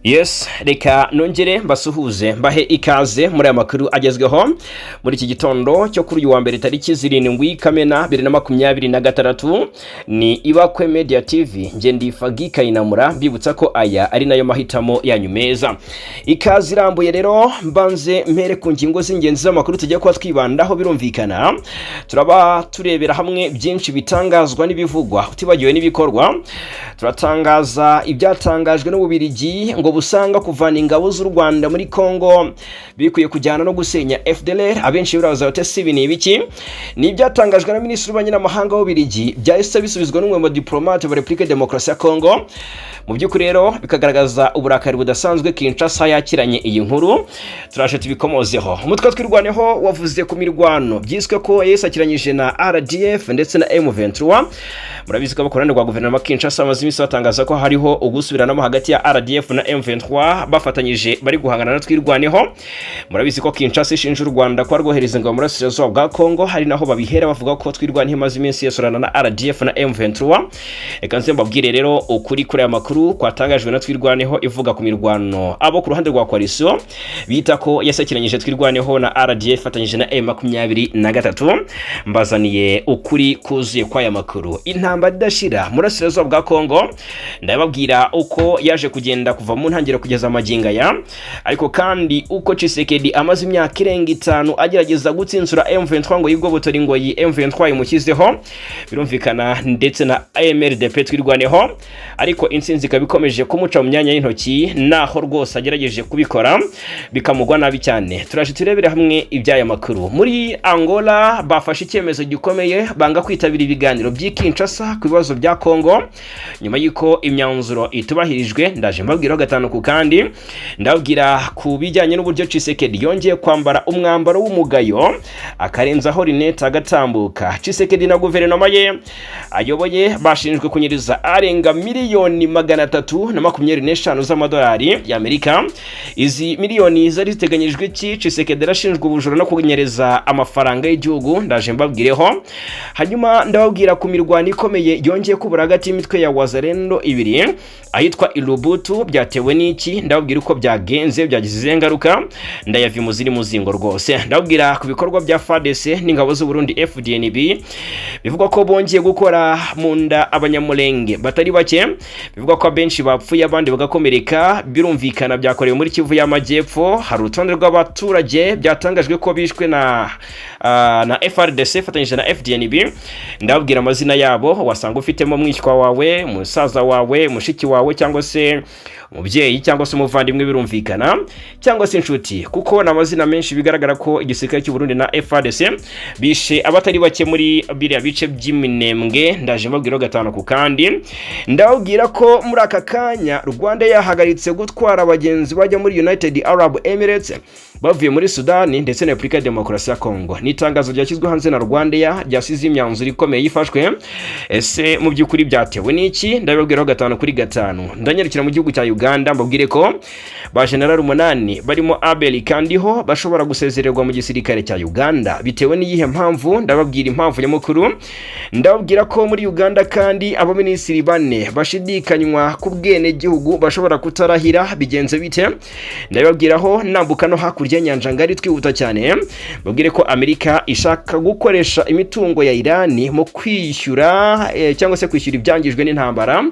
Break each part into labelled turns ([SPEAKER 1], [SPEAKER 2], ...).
[SPEAKER 1] Yes, reka nongere mbasuhuze, mbahe ikaze muri aya makuru agezweho muri iki gitondo cyo kuri uyu wa mbere, tariki 7 Kamena 2026. Ni Ibakwe Media TV, nge ndi Fagi Kayinamura, mbibutsa ko aya ari nayo mahitamo yanyu meza. Ikaze irambuye rero, mbanze mpere ku ngingo z'ingenzi z'amakuru tugiye kuba twibandaho. Birumvikana turaba turebera hamwe byinshi bitangazwa n'ibivugwa, utibagiwe n'ibikorwa. Turatangaza ibyatangajwe n'Ububirigi ngo busanga kuvana ingabo z'u Rwanda muri Congo bikwiye kujyana no gusenya FDLR. Abenshi birabaza bati: "Si ibi ni ibiki?" Ni ibyatangajwe na Minisitiri w'Ububanyi n'Amahanga w'Ububirigi, byahise bisubizwa n'umwe mu diplomate wa Repubulika Demokarasi ya Congo. Mu by'ukuri rero bikagaragaza uburakari budasanzwe Kinshasa yakiranye iyi nkuru. Turaje tubikomozeho. Umutwe Twirwaneho wavuze ku mirwano byiswe ko yisakiranyije na RDF ndetse na M23. Murabizi ko abakorana rwa guverinoma Kinshasa bamaze iminsi batangaza ko hariho ugusubiranamo hagati ya RDF na M23, bafatanyije bari guhangana na Twirwaneho. Murabizi ko Kinshasa ishinja u Rwanda kuba rwohereza ingabo mu burasirazuba bwa Congo, hari naho babihera bavuga ko Twirwaneho imaze iminsi yesurana na RDF na M23. Reka nze mbabwire rero ukuri kuri aya makuru kwatangajwe na Twirwaneho ivuga ku mirwano abo ku ruhande rwa coalition bita ko yasakiranyije Twirwaneho na RDF ifatanyije na M23. Mbazaniye ukuri kuzuye kw'aya makuru. Intambara idashira mu burasirazuba bwa Congo, ndababwira uko yaje kugenda kuva mu ntangiriro kugeza amagingo aya, ariko kandi uko Tshisekedi amaze imyaka irenga 5 agerageza gutsinsura M23 ngo yigobotore ingoyi M23 imushyizeho, birumvikana, ndetse na MRDP Twirwaneho, ariko intsinzi ikaba ikomeje kumuca mu myanya y'intoki, naho rwose agerageje kubikora bikamugwa nabi cyane. Turaje turebere hamwe iby'aya makuru. Muri Angola bafashe icyemezo gikomeye, banga kwitabira ibiganiro by'i Kinshasa ku bibazo bya Congo nyuma y'uko imyanzuro itubahirijwe. Ndaje mbabwiraho gatanu ku kandi. Ndababwira ku bijyanye n'uburyo Tshisekedi yongeye kwambara umwambaro w'umugayo, akarenzaho rinete, agatambuka. Tshisekedi na guverinoma ye ayoboye bashinjwe kunyereza arenga miliyoni 325 z'amadolari y'Amerika. Izi miliyoni zari ziteganyijwe iki? Tshisekedi arashinjwa ubujura no kunyereza amafaranga y'igihugu, ndaje mbabwireho. Hanyuma ndababwira ku mirwano ikomeye yongeye kubura hagati y'imitwe ya Wazalendo ibiri ahitwa Ilubutu. Byatewe n'iki? Ndababwira uko byagenze, byagize izihe ngaruka, ndayava imuziri muzingo rwose. Ndababwira ku bikorwa bya FARDC n'ingabo z'u Burundi FDNB, bivugwa ko bongeye gukora mu nda Abanyamulenge batari bake, bivugwa ko abenshi bapfuye, abandi bagakomereka. Birumvikana byakorewe muri Kivu y'Amajyepfo. Hari urutonde rw'abaturage byatangajwe ko bishwe na FARDC ifatanyije na FDNB. Ndababwira amazina yabo, wasanga ufitemo mwishywa wawe, musaza wawe, mushiki wawe, cyangwa se umubyeyi, cyangwa se umuvandimwe, birumvikana, cyangwa se inshuti, kuko ni amazina menshi. Bigaragara ko igisirikare cy'u Burundi na FARDC bishe abatari bake muri biriya bice by'Iminembwe. Ndaje mbabwira gatanu ku kandi. Ndababwira ko muri aka kanya Rwanda yahagaritse gutwara abagenzi bajya muri United Arab Emirates bavuye muri Sudani ndetse na Repubulika ya Demokarasi ya Congo. Ni itangazo ryashyizwe hanze na Rwandair ryasize imyanzuro ikomeye yifashwe. Ese mu by'ukuri byatewe n'iki? Ndababwiraho gatanu kuri gatanu. Ndanyarukira mu gihugu cya Uganda, mbabwire ko ba general umunani barimo Abel Kandiho bashobora gusezererwa mu gisirikare cya Uganda. Bitewe n'iyihe mpamvu? Ndababwira impamvu nyamukuru. Ndababwira ko muri Uganda kandi abaminisitiri bane bashidikanywa ku bwenegihugu bashobora kutarahira. Bigenze bite? Ndababwiraho. Nambuka no hakurya y'inyanja ngari twihuta cyane, babwire ko Amerika ishaka gukoresha imitungo ya Irani mu kwishyura cyangwa se kwishyura ibyangijwe n'intambara.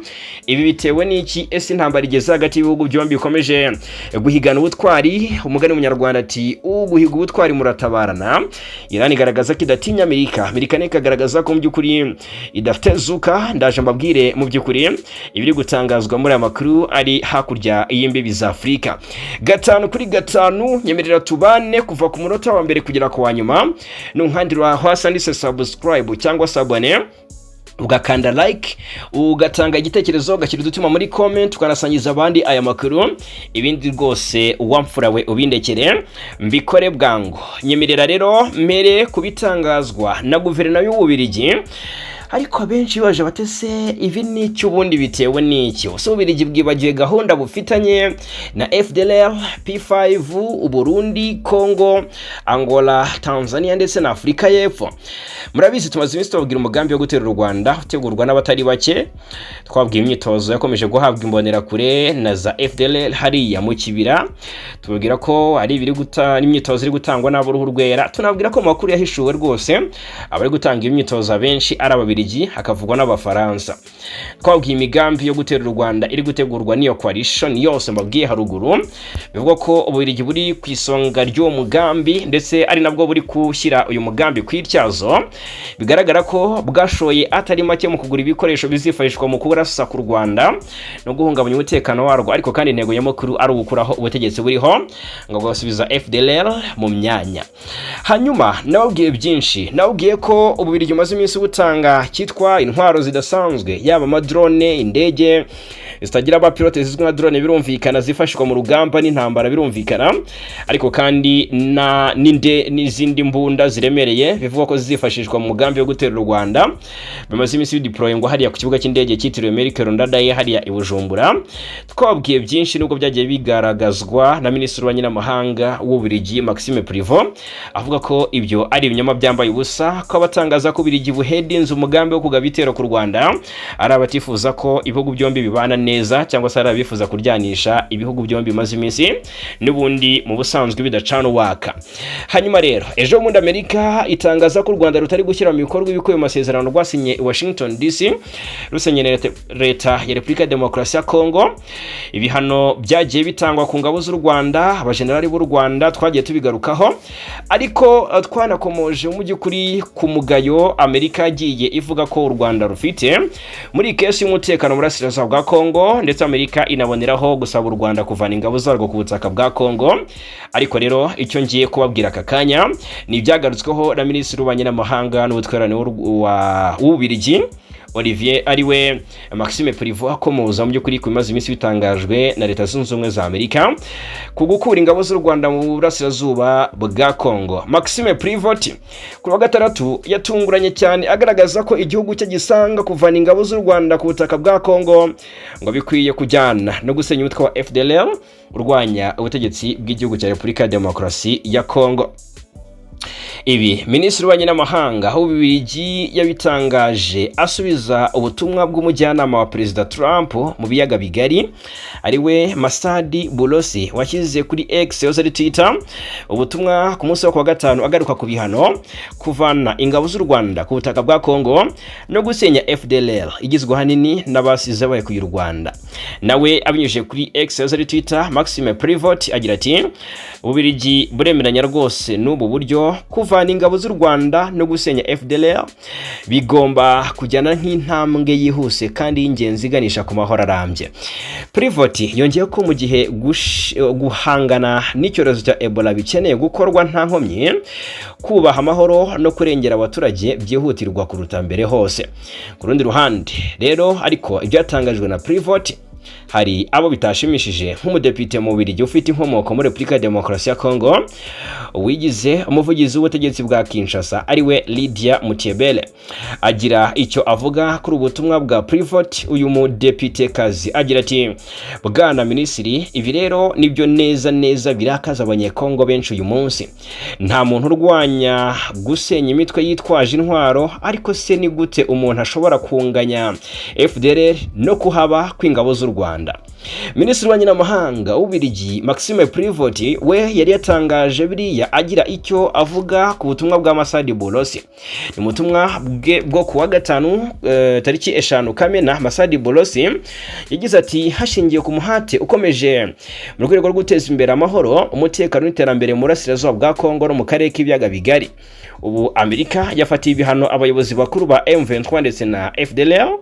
[SPEAKER 1] Ibi bitewe n'iki? Ese intambara igeze hagati y'ibihugu byombi bikomeje guhigana ubutwari? Umugani w'Umunyarwanda ati: "Uguhiga ubutwari muratabarana." Irani igaragaza ko idatinya Amerika, Amerika nayo ikagaragaza ko mu by'ukuri idafite zuka. Ndaje mbabwire mu by'ukuri ibiri gutangazwa muri aya makuru ari hakurya y'imbibi za Afurika. Gatanu kuri gatanu, nyemerera tubane kuva ku munota wa mbere kugera ku wa nyuma. Nunkandira hasi subscribe cyangwa s'abonner, ugakanda like, ugatanga igitekerezo, ugashyira udutima muri comment, ukanasangiza abandi aya makuru. Ibindi rwose wamfura we ubindekere mbikore bwangu. Nyemerera rero mere kubitangazwa na guverinoma y'Ububirigi. Ariko abenshi baje batese ibi ni iki? Ubundi bitewe n'iki? Ese Ububirigi bwibagiwe gahunda bufitanye na FDLR, P5, Uburundi, Congo, Angola, Tanzania ndetse na Afurika y'Epfo? Murabizi, tumaze iminsi tubabwira umugambi wo gutera u Rwanda utegurwa n'abatari bake. Twabwiye imyitozo yakomeje guhabwa Imbonerakure na za FDLR hariya mu Kibira, tubabwira ko ari ibiri guta imyitozo iri gutangwa n'ab'uruhu rwera, tunabwira ko mu makuru yahishuwe rwose abari gutanga imyitozo abenshi ari Ababiligi, hakavugwa n'Abafaransa. Twabwiye imigambi yo gutera u Rwanda iri gutegurwa n'iyo coalition yose mbabwiye haruguru. Bivugwa ko Ububiligi buri ku isonga ry'uwo mugambi, ndetse ari nabwo buri gushyira uyu mugambi ku ityazo. Bigaragara ko bwashoye atari make mu kugura ibikoresho bizifashishwa mu kurasa ku Rwanda no guhungabanya umutekano warwo, ariko kandi intego nyamukuru ari ugukuraho ubutegetsi buriho ngo bugasubiza FDLR mu myanya. Hanyuma nababwiye byinshi, nababwiye ko Ububiligi bumaze iminsi butanga cyitwa intwaro zidasanzwe, yaba amadrone, indege zitagira abapilote zizwi nka drone, birumvikana zifashishwa mu rugamba n'intambara birumvikana, ariko kandi na n'inde n'izindi mbunda ziremereye bivugwa ko zizifashishwa mu mugambi wo gutera u Rwanda. Bimaze iminsi bideployingwa hariya ku kibuga cy'indege cyitiriwe Melchior Ndadaye hariya i Bujumbura. Twababwiye byinshi nubwo byagiye bigaragazwa na Minisitiri w'Ububanyi n'Amahanga w'Ububiligi, Maxime Prevot, avuga ko ibyo ari ibinyoma byambaye ubusa, ko abatangaza ko Ububiligi buhedinze umugambi wo kugaba ibitero ku Rwanda ari abatifuza ko ibihugu byombi bibana neza, cyangwa se ari abifuza kuryanisha ibihugu byombi bimaze iminsi n'ubundi mu busanzwe bidacana uwaka. Hanyuma rero ejo bundi Amerika itangaza ko u Rwanda rutari gushyira mu bikorwa ibikubiye mu masezerano rwasinye i Washington DC rusenye leta ya Repubulika ya Demokarasi ya Kongo. Ibihano byagiye bitangwa ku ngabo z'u Rwanda, abajenerali b'u Rwanda, twagiye tubigarukaho, ariko twanakomoje mu by'ukuri ku mugayo Amerika yagiye ivuga ko u Rwanda rufite muri case y'umutekano mu burasirazuba bwa Kongo, ndetse Amerika inaboneraho gusaba u Rwanda kuvana ingabo zarwo ku butaka bwa Kongo. Ariko rero icyo ngiye kubabwira aka kanya ni ibyagarutsweho na Minisitiri w'Ububanyi n'Amahanga n'Ubutwererane w'Ububiligi, Olivier, ariwe Maxime Prevot, akomoza mu by'ukuri ku bimaze iminsi bitangajwe na Leta Zunze Ubumwe za Amerika ku gukura ingabo z'u Rwanda mu burasirazuba bwa Kongo. Maxime Prevot ku wa gatandatu yatunguranye cyane agaragaza ko igihugu cye gisanga kuvana ingabo z'u Rwanda ku butaka bwa Kongo ngo bikwiye kujyana no gusenya umutwe wa FDLR urwanya ubutegetsi bw'igihugu cya Repubulika ya Demokarasi ya Kongo. Ibi Minisitiri w'Ububanyi n'Amahanga w'Ububiligi yabitangaje asubiza ubutumwa bw'umujyanama wa Perezida Trump mu biyaga bigari, ariwe Masadi Bulosi, washyize kuri X, yahoze ari Twitter, ubutumwa ku munsi wo kuwa gatanu agaruka ku bihano, kuvana ingabo z'u Rwanda ku butaka bwa Kongo no gusenya FDLR igizwe ahanini n'abasize bayekuye u Rwanda. Nawe abinyujije kuri X, yahoze ari Twitter, Maxime Prevot agira ati: "Ububiligi buremeranya rwose n'ubu buryo. Kuvana ingabo z'u Rwanda no gusenya FDLR bigomba kujyana nk'intambwe yihuse kandi y'ingenzi iganisha ku mahoro arambye." Prevot yongeye ko mu gihe guhangana n'icyorezo cya Ebola bikeneye gukorwa nta nkomyi, kubaha amahoro no kurengera abaturage byihutirwa kuruta mbere hose. Ku rundi ruhande rero ariko, ibyatangajwe na Prevot hari abo bitashimishije, nk'umudepite mu Bubiligi ufite inkomoko muri Repubulika ya Demokarasi ya Kongo wigize umuvugizi w'ubutegetsi bwa Kinshasa, ariwe Lydia Mutiebele. Agira icyo avuga kuri ubu butumwa bwa Prevot, uyu mudepitekazi agira ati: "Bwana Minisitiri, ibi rero nibyo neza neza birakaza Abanyekongo benshi uyu munsi. Nta muntu urwanya gusenya imitwe yitwaje intwaro, ariko se ni gute umuntu ashobora kunganya FDLR no kuhaba kw'ingabo z'u Rwanda?" Minisitiri w'Ububanyi n'Amahanga w'Ububiligi, Maxime Prevot, we yari yatangaje biriya agira icyo avuga ku butumwa bwa Masadi Bolosi. Ni ubutumwa bwe bwo kuwa gatanu, tariki 5 Kamena. Masadi Bolosi yagize ati: "Hashingiwe ku muhate ukomeje mu rwego rwo guteza imbere amahoro, umutekano n'iterambere mu burasirazuba bwa Kongo no mu karere k'ibiyaga bigari, ubu Amerika yafatiye ibihano abayobozi bakuru ba M23 ndetse na FDLR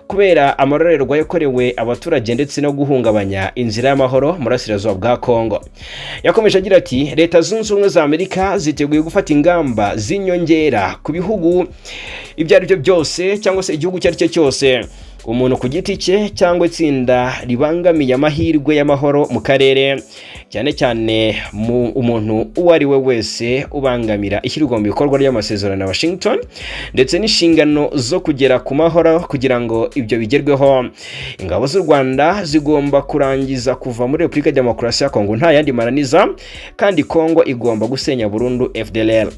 [SPEAKER 1] kubera amarorerwa yakorewe abaturage ndetse no guhungabanya inzira y'amahoro mu burasirazuba bwa Kongo." Yakomeje agira ati: "Leta Zunze Ubumwe za Amerika ziteguye gufata ingamba z'inyongera ku bihugu ibyo ari byo byose cyangwa se igihugu icyo ari cyo cyose." Umuntu ku giti cye cyangwa itsinda ribangamiye amahirwe y'amahoro mu karere, cyane cyane mu umuntu uwo ari we wese ubangamira ishyirwa mu bikorwa ry'amasezerano ya Washington ndetse n'inshingano zo kugera ku mahoro. Kugira ngo ibyo bigerweho, ingabo z'u Rwanda zigomba kurangiza kuva muri Repubulika ya Demokarasi ya Kongo nta yandi mananiza, kandi Kongo igomba gusenya burundu FDLR.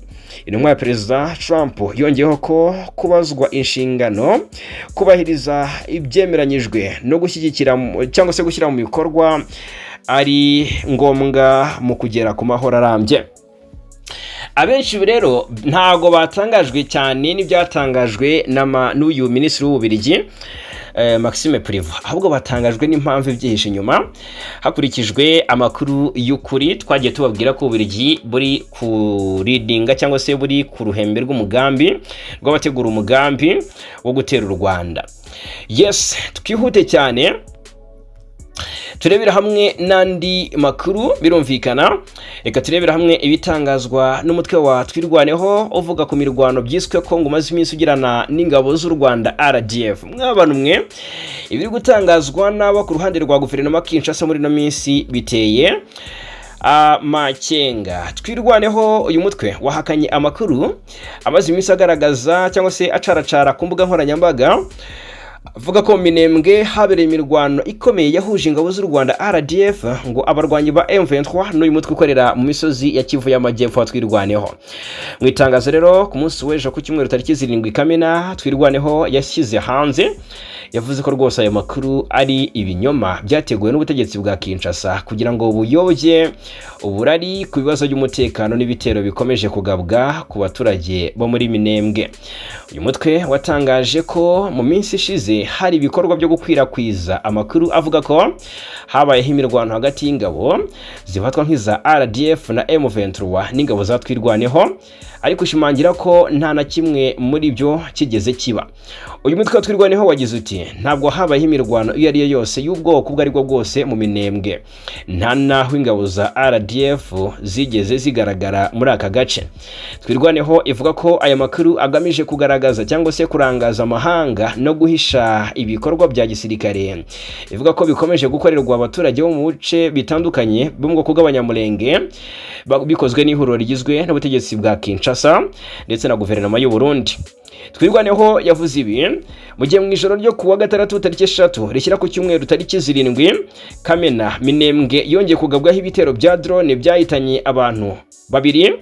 [SPEAKER 1] Intumwa ya Perezida Trump yongeyeho ko kubazwa inshingano, kubahiriza ibyemeranyijwe no gushyigikira cyangwa se gushyira mu bikorwa ari ngombwa mu kugera ku mahoro arambye. Abenshi rero ntago batangajwe cyane n'ibyatangajwe n'uyu minisitiri w'Ububiligi Maxime Prévot, ahubwo batangajwe n'impamvu ibyihishe inyuma. Hakurikijwe amakuru y'ukuri twagiye tubabwira ko Ububiligi buri kuridinga cyangwa se buri ku ruhembe rw'umugambi rw'abategura umugambi wo gutera u Rwanda. Yes, twihute cyane turebera hamwe n'andi makuru. Birumvikana, reka turebera hamwe ibitangazwa n'umutwe wa Twirwaneho uvuga ku mirwano byiswe ko ngo umaze iminsi ugirana n'ingabo z'u Rwanda RDF. Mwabana mwe, ibiri gutangazwa n'abo ku ruhande rwa guverinoma Kinshasa muri ino minsi biteye amakenga. Twirwaneho, uyu mutwe wahakanye amakuru amaze iminsi agaragaza cyangwa se acaracara ku mbuga nkoranyambaga, avuga ko mu Minembwe habereye imirwano ikomeye yahuje ingabo z'u Rwanda RDF, ngo abarwanyi ba M23 n'uyu mutwe ukorera mu misozi ya Kivu y'Amajyepfo wa Twirwaneho. Mu itangazo rero ku munsi w'ejo ku cyumweru tariki 7 Kamena Twirwaneho yashyize hanze, yavuze ko rwose ayo makuru ari ibinyoma byateguwe n'ubutegetsi bwa Kinshasa kugira ngo buyobye uburari ku bibazo by'umutekano n'ibitero bikomeje kugabwa ku baturage bo muri Minembwe. Uyu mutwe watangaje ko mu minsi ishize hari ibikorwa byo gukwirakwiza amakuru avuga ko habayeho imirwano hagati y'ingabo zifatwa nk'iza RDF na M23 n'ingabo za Twirwaneho, ariko ushimangira ko nta na kimwe muri byo kigeze kiba. Uyu mutwe wa Twirwaneho wagize uti: "Ntabwo habayeho imirwano iyo ari yo yose y'ubwoko ubwo ari bwo bwose mu Minembwe, nta n'aho ingabo za RDF zigeze zigaragara muri aka gace." Twirwaneho ivuga ko aya makuru agamije kugaragaza cyangwa se kurangaza amahanga no guhisha ibikorwa bya gisirikare ivuga ko bikomeje gukorerwa abaturage bo mu bice bitandukanye bo mu bwoko bw'Abanyamulenge, bikozwe n'ihuriro rigizwe n'ubutegetsi bwa Kinshasa ndetse na guverinoma y'u Burundi. Twirwaneho yavuze ibi mu gihe mu ijoro ryo kuwa gatandatu tariki 3 rishyira ku cyumweru tariki 7 Kamena, Minembwe yongeye kugabwaho ibitero bya drone byahitanye abantu babiri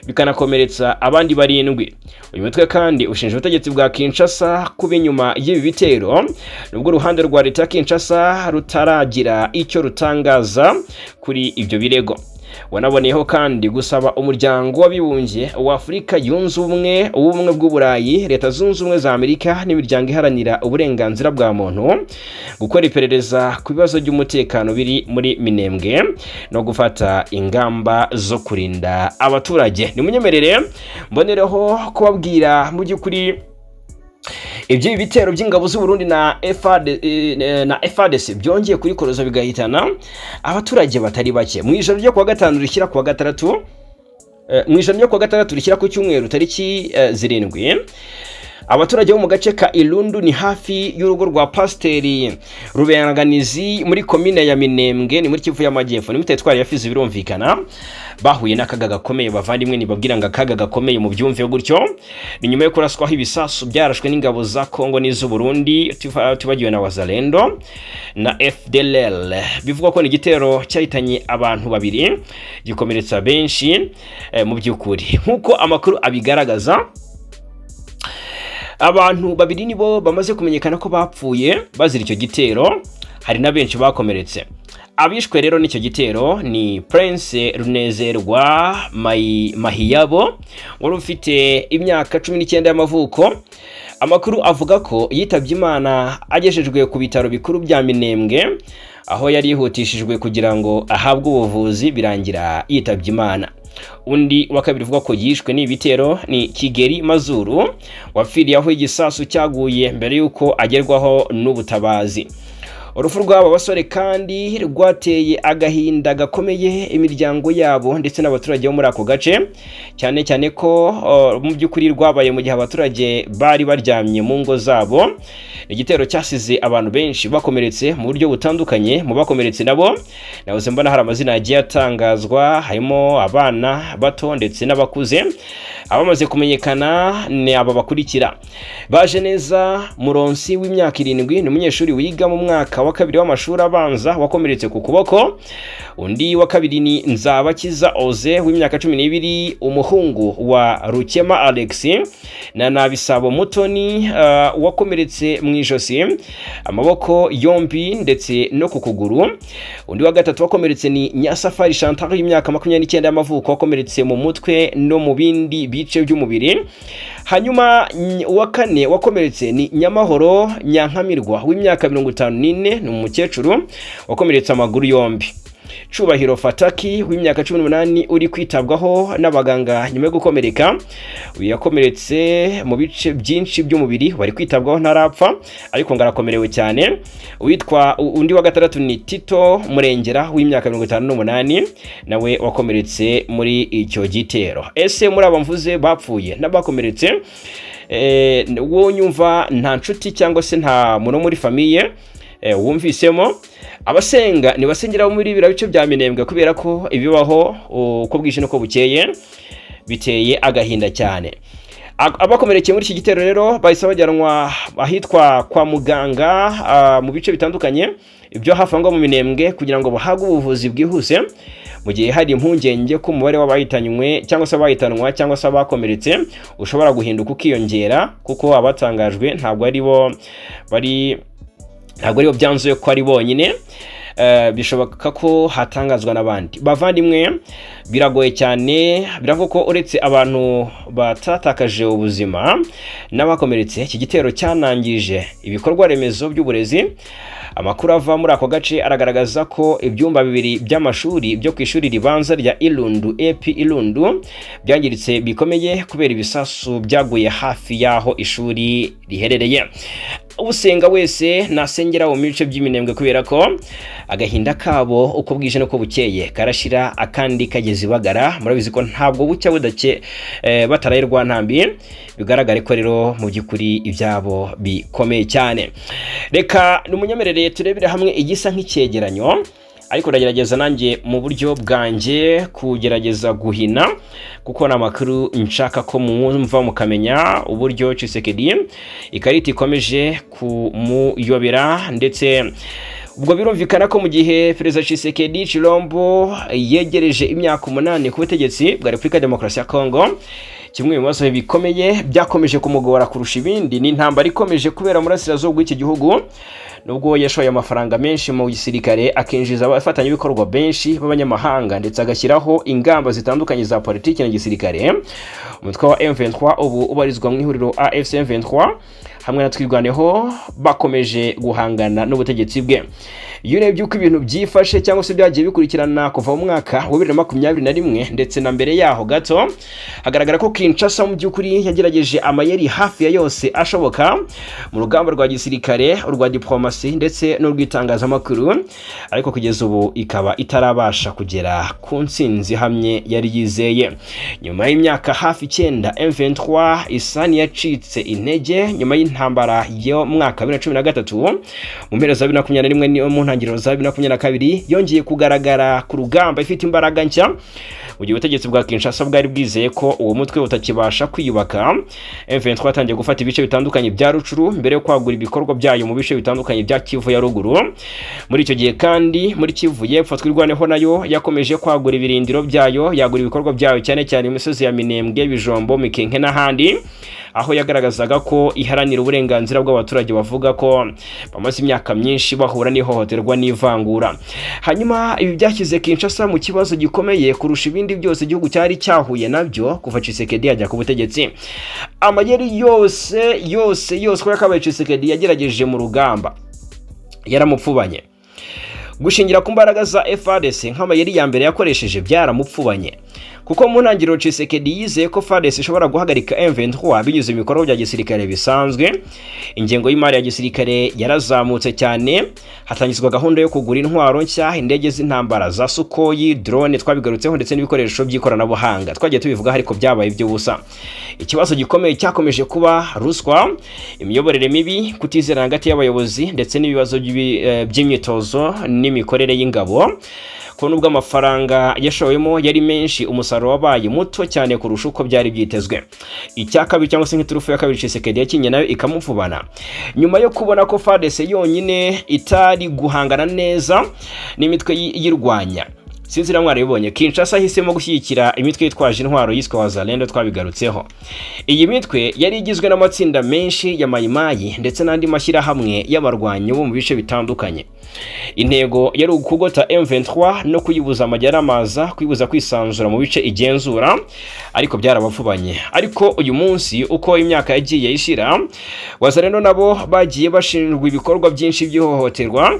[SPEAKER 1] bikanakomeretsa abandi barindwi. Uyu mutwe kandi ushinja ubutegetsi bwa Kinshasa kuba inyuma y'ibi bitero, nubwo uruhande rwa leta ya Kinshasa rutaragira icyo rutangaza kuri ibyo birego. Wanaboneyeho kandi gusaba Umuryango w'Abibumbye wa Afurika Yunze Ubumwe, Ubumwe bw'Uburayi, Leta Zunze Ubumwe za Amerika n'imiryango iharanira uburenganzira bwa muntu gukora iperereza ku bibazo by'umutekano biri muri Minembwe no gufata ingamba zo kurinda abaturage. Nimunyemerere mbonereho kubabwira mu by'ukuri ibyo bitero by'ingabo z'u Burundi na FARD, na FARDC byongeye kurikoroza bigahitana abaturage batari bake mu ijoro ryo kuwa gatanu rishyira kuwa gatandatu, mu ijoro ryo kuwa gatandatu rishyira ku cyumweru tariki 7. Abaturage bo mu gace ka Irundu, ni hafi y'urugo rwa Pasiteri Rubenganizi muri komine ya Minembwe, ni muri Kivu y'Amajyepfo, ni muri teritwari ya Fizi, birumvikana, bahuye n'akaga gakomeye. Bavandimwe, nibabwira ngo akaga gakomeye mu byumve gutyo. Ni nyuma yo kuraswaho ibisasu byarashwe n'ingabo za Kongo n'iz'u Burundi, tubagiwe na Wazalendo na FDLR. Bivugwa ko ni igitero cyahitanye abantu babiri, gikomeretsa benshi. Mu by'ukuri, nk'uko amakuru abigaragaza, abantu babiri nibo bamaze kumenyekana ko bapfuye bazira icyo gitero, hari na benshi bakomeretse. Abishwe rero n'icyo gitero ni Prince Runezerwa Mahiyabo wari ufite imyaka 19 y'amavuko. Amakuru avuga ko yitabye Imana agejejwe ku bitaro bikuru bya Minembwe, aho yari yihutishijwe kugira ngo ahabwe ubuvuzi, birangira yitabye Imana. Undi wa kabiri uvuga ko yishwe n'ibitero ni Kigeri Mazuru, wapfiriye aho igisasu cyaguye mbere y'uko agerwaho n'ubutabazi. Urupfu rw'aba basore kandi rwateye agahinda gakomeye imiryango yabo ndetse n'abaturage bo muri ako gace, cyane cyane ko mu by'ukuri rwabaye mu gihe abaturage bari baryamye mu ngo zabo. Igitero cyasize abantu benshi bakomeretse mu buryo butandukanye. Mu bakomeretse nabo nahoze mbona hari amazina yagiye atangazwa, harimo abana bato ndetse n'abakuze. Abamaze kumenyekana ni aba bakurikira: Baje neza Muronsi w'imyaka 7, ni umunyeshuri wiga mu mwaka wa kabiri w'amashuri abanza wakomeretse ku kuboko. Undi wa kabiri ni Nzabakiza Oze w'imyaka 12, umuhungu wa Rukema Alex na Nabisabo Mutoni, wakomeretse mu ijosi, amaboko yombi ndetse no ku kuguru. Undi wa gatatu wakomeretse ni Nyasafari Chantal w'imyaka 29 y'amavuko, wakomeretse mu mutwe no mu bindi bice by'umubiri. Hanyuma uwa kane wakomeretse ni Nyamahoro Nyankamirwa w'imyaka 54, ni umukecuru wakomeretse amaguru yombi. Cubahiro Fataki w'imyaka 18 uri kwitabwaho n'abaganga nyuma yo gukomereka. Uyu yakomeretse mu bice byinshi by'umubiri, bari kwitabwaho, ntarapfa ariko ngo arakomerewe cyane. Uwitwa undi wa gatandatu ni Tito Murengera w'imyaka 58, nawe wakomeretse muri icyo gitero. Ese muri aba mvuze bapfuye n'abakomeretse, wo nyumva nta nshuti cyangwa se nta muntu wo muri famille wumvisemo? Abasenga ntibasengera muri biriya bice bya Minembwe, kubera ko ibibaho uko bwije n'uko bukeye biteye agahinda cyane. Abakomerekeye muri iki gitero rero bahise bajyanwa ahitwa kwa muganga mu bice bitandukanye ibyo hafi aho ngaho mu Minembwe kugira ngo bahabwe ubuvuzi bwihuse, mu gihe hari impungenge ko umubare w'abahitanywe cyangwa se abahitanwa cyangwa se abakomeretse ushobora guhinduka ukiyongera, kuko abatangajwe ntabwo aribo byanzuye ko ari bonyine. Bishoboka ko hatangazwa n'abandi. Bavandimwe, biragoye cyane. Biravuga ko uretse abantu batatakaje ubuzima n'abakomeretse, iki gitero cyanangije ibikorwa remezo by'uburezi. Amakuru ava muri ako gace aragaragaza ko ibyumba bibiri by'amashuri byo ku ishuri ribanza rya Irundu, EP Irundu, byangiritse bikomeye kubera ibisasu byaguye hafi y'aho ishuri riherereye. Usenga wese nasengera mu bice by'Iminembwe, kubera ko agahinda kabo uko bwije n'uko bukeye karashira akandi kageze ibagara. Murabizi ko ntabwo bucya budake bataraye rwa ntambi. Bigaragare ko rero mu by'ukuri ibyabo bikomeye cyane. Reka numunyemerere turebere hamwe igisa nk'icyegeranyo, ariko ndagerageza nanjye mu buryo bwanjye kugerageza guhina, kuko ni amakuru nshaka ko mwumva mukamenya uburyo Tshisekedi ikarita ikomeje kumuyobera. Ndetse ubwo birumvikana ko mu gihe Perezida Tshisekedi Chilombo yegereje imyaka 8 ku butegetsi bwa Repubulika ya Demokarasi ya Kongo, kimwe mu bibazo bikomeye byakomeje kumugora kurusha ibindi ni intambara ikomeje kubera mu burasirazuba bw'iki gihugu. Nubwo yashoye amafaranga menshi mu gisirikare, akinjiza abafatanyabikorwa benshi b'abanyamahanga, ndetse agashyiraho ingamba zitandukanye za politiki na gisirikare, umutwe wa M23 ubu ubarizwa mu ihuriro AFC M23 hamwe na Twirwaneho bakomeje guhangana n'ubutegetsi bwe. Iyo urebye uko ibintu byifashe cyangwa se byagiye bikurikirana kuva mu mwaka wa 2021 ndetse na mbere yaho gato, hagaragara ko Kinshasa mu by'ukuri yagerageje amayeri hafi ya yose ashoboka mu rugamba rwa gisirikare, urwa diplomasi ndetse n'urw'itangazamakuru, ariko kugeza ubu ikaba itarabasha kugera ku ntsinzi ihamye yari yizeye. Nyuma y'imyaka hafi 9, M23 isa n'iyacitse intege nyuma y'intambara yo mu mwaka wa 2013. Mu mpera za 2021 niyo mu ntangiriro za 2022 yongeye kugaragara ku rugamba ifite imbaraga nshya. Mu gihe ubutegetsi bwa Kinshasa bwari bwizeye ko uwo mutwe utakibasha kwiyubaka, M23 yatangiye gufata ibice bitandukanye bya Rutshuru mbere yo kwagura ibikorwa byayo mu bice bitandukanye bya Kivu ya ruguru. Muri icyo gihe kandi, muri Kivu y'Epfo, Twirwaneho nayo yakomeje kwagura ibirindiro byayo, yagura ibikorwa byayo cyane cyane imisozi ya Minembwe, Bijombo, Mikenke n'ahandi, aho yagaragazaga ko iharanira uburenganzira bw'abaturage bavuga ko bamaze imyaka myinshi bahura n'ihohoterwa n'ivangura. Hanyuma ibi byashyize Kinshasa mu kibazo gikomeye kurusha ibindi byose igihugu cyari cyahuye nabyo kuva Tshisekedi yajya ku butegetsi. Amayeri yose yose yose ko yakabaye Tshisekedi yagerageje mu rugamba yaramupfubanye. Gushingira ku mbaraga za FARDC nk'amayeri ya mbere yakoresheje byaramupfubanye, kuko Kuko mu ntangiriro Tshisekedi yizeye ko FARDC ishobora guhagarika M23 binyuze mu bikorwa bya gisirikare bisanzwe. Ingengo y'imari ya gisirikare yarazamutse cyane, hatangizwa gahunda yo kugura intwaro nshya, indege z'intambara za Sukhoi, drone twabigarutseho, ndetse n'ibikoresho by'ikoranabuhanga twagiye tubivuga, ariko byabaye iby'ubusa. Ikibazo gikomeye cyakomeje kuba ruswa, imiyoborere mibi, kutizerana hagati y'abayobozi, ndetse n'ibibazo by'imyitozo n'imikorere y'ingabo. Ko nubwo amafaranga yashowemo yari menshi, umusaruro wabaye muto cyane kurusha uko byari byitezwe. Icya kabiri, cyangwa se nk'iturufu ya kabiri Tshisekedi yakinye nayo ikamupfubana, nyuma yo kubona ko FARDC yonyine itari guhangana neza n'imitwe yirwanya, sinzi na mwarabibonye, Kinshasa ahisemo gushyigikira imitwe yitwaje intwaro yiswe Wazalendo. Twabigarutseho. Iyi mitwe yari igizwe n'amatsinda menshi ya Mayimayi ndetse n'andi mashyirahamwe y'abarwanyi bo mu bice bitandukanye. Intego yari ukugota M23 no kuyibuza amajya n'amaza, kuyibuza kwisanzura mu bice igenzura, ariko byarabapfubanye. Ariko uyu munsi, uko imyaka yagiye ishira, Wazalendo nabo bagiye bashinjwa ibikorwa byinshi by'ihohoterwa,